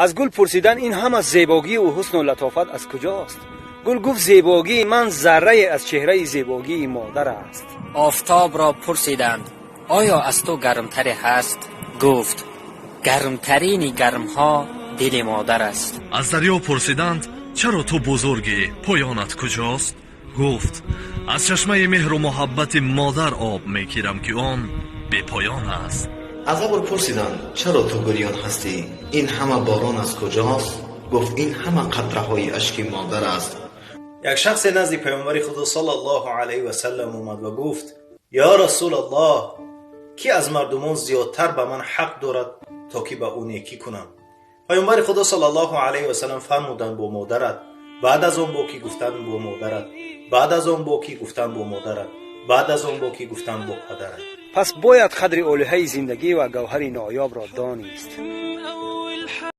Аз гул пурсиданд, ин ҳама зебогӣ ва ҳусну латофат аз куҷост? Гул гуфт: зебогии ман заррае аз чеҳраи зебогии модар аст. Офтобро пурсиданд: оё аз ту гармтаре ҳаст? Гуфт: гармтарини гармҳо дили модар аст. Аз дарё пурсиданд: чаро ту бузургӣ, поёнат куҷост? Гуфт: аз чашмаи меҳру муҳаббати модар об мегирам, ки он бепоён аст. Аз абр пурсиданд: чаро ту гирён ҳастӣ, ин ҳама борон аз куҷост? Гуфт: ин ҳама қатраҳои ашки модар аст. Як шахсе назди паёмбари Худо саллаллоҳу алайҳи васаллам омад ва гуфт: ё Расулаллоҳ, кӣ аз мардумон зиёдтар ба ман ҳақ дорад, то ки ба ӯ некӣ кунам? Паёмбари Худо саллаллоҳу алайҳи васаллам фармуданд: бо модарат. Баъд аз он бо кӣ? Гуфтанд: бо модарат. Баъд аз он бо кӣ? Гуфтанд: бо модарат. Баъд аз он бо кӣ? Гуфтанд: бо падарат. Пас бояд қадри олиҳаи зиндагӣ ва гавҳари ноёбро донист.